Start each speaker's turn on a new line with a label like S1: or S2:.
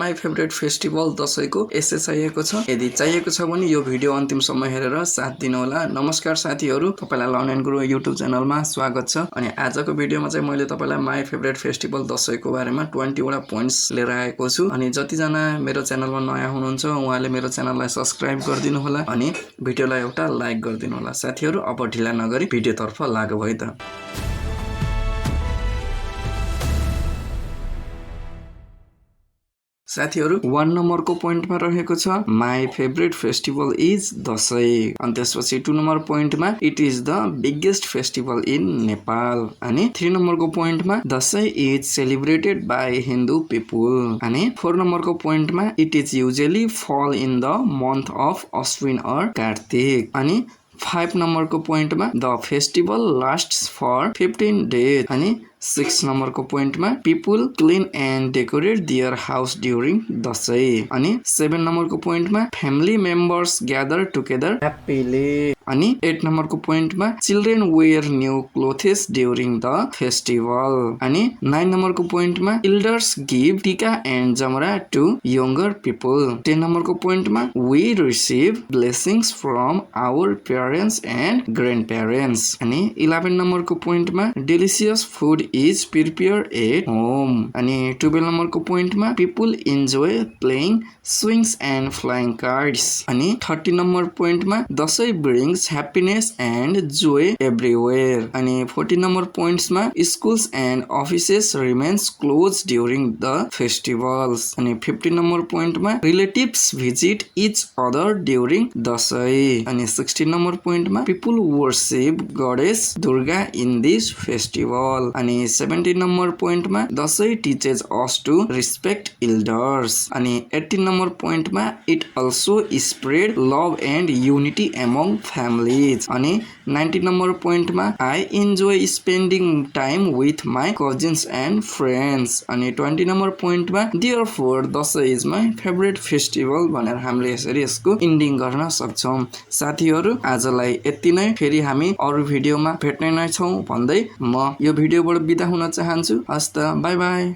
S1: My favourite festival दशैंको एसे चाहिएको छ। यदि चाहिएको छ भने यो भिडियो अन्तिमसम्म हेरेर साथ दिनुहोला। नमस्कार साथीहरु, तपाईलाई लर्न एन्ड ग्रो युट्युब च्यानलमा स्वागत छ। अनि आजको भिडियोमा चाहिँ मैले तपाईलाई माई फेभरेट फेस्टिभल दशैंको बारेमा 20 वटा पोइन्ट्स लिएर आएको छु। अनि जति जना मेरो च्यानलमा नयाँ हुनुहुन्छ उहाँले मेरो च्यानललाई सब्स्क्राइब गरिदिनु होला अनि भिडियोलाई एउटा लाइक गरिदिनु होला। साथीहरु, अब ढिला नगरी भिडियोतर्फ लागौ है त। साथीहरु, 1 नम्बरको पोइन्टमा रहेको छ my favourite festival is Dashain. अनि त्यसपछि 2 नम्बर पोइन्टमा it is the biggest festival in Nepal. अनि 3 नम्बरको पोइन्टमा Dashain is celebrated by Hindu people. अनि 4 नम्बरको पोइन्टमा it is usually fall in the month of Ashwin or Kartik. अनि 5 नम्बरको पोइन्टमा the festival lasts for 15 days. अनि 6 नम्बरको पोइन्टमा people clean and decorate their house during Dashain. अनि 7 नम्बरको पोइन्टमा family members gather together happily. अनि 8 नम्बरको पोइन्टमा children wear new clothes during the festival. अनि 9 नम्बरको पोइन्टमा elders give tika and jamara to younger people. 10 नम्बरको पोइन्टमा we receive blessings from our parents and grandparents. अनि 11 नम्बरको पोइन्टमा delicious food is prepared at home। अनि 12 नम्बरको पोइन्टमा people enjoy playing swings and flying kites। अनि 30 नम्बर पोइन्टमा Dashain brings happiness and joy everywhere। अनि 40 number पोइन्ट्समा schools and offices remains closed during the festivals। अनि 50 नम्बर पोइन्टमा relatives visit each other during Dashain. अनि 60 number पोइन्टमा people worship goddess Durga in this festival। अनि 70 number पोइन्टमा Dashain टिचेज us to respect इल्डर्स। अनि 80 number पोइन्टमा it also spread love and unity among families. अनि 90 number पोइन्टमा I enjoy spending time with my cousins and friends. अनि 20 number पोइन्टमा therefore Dashain is my favourite festival भनेर हामीले यसरी यसको इन्डिङ गर्न सक्छौं। साथीहरु, आजलाई यति नै। फेरि हामी अरु भिडियोमा भेट्ने नै छौं भन्दै म यो भिडियोबाट बिदा हुन चाहन्छु। हस्त बाई बाई।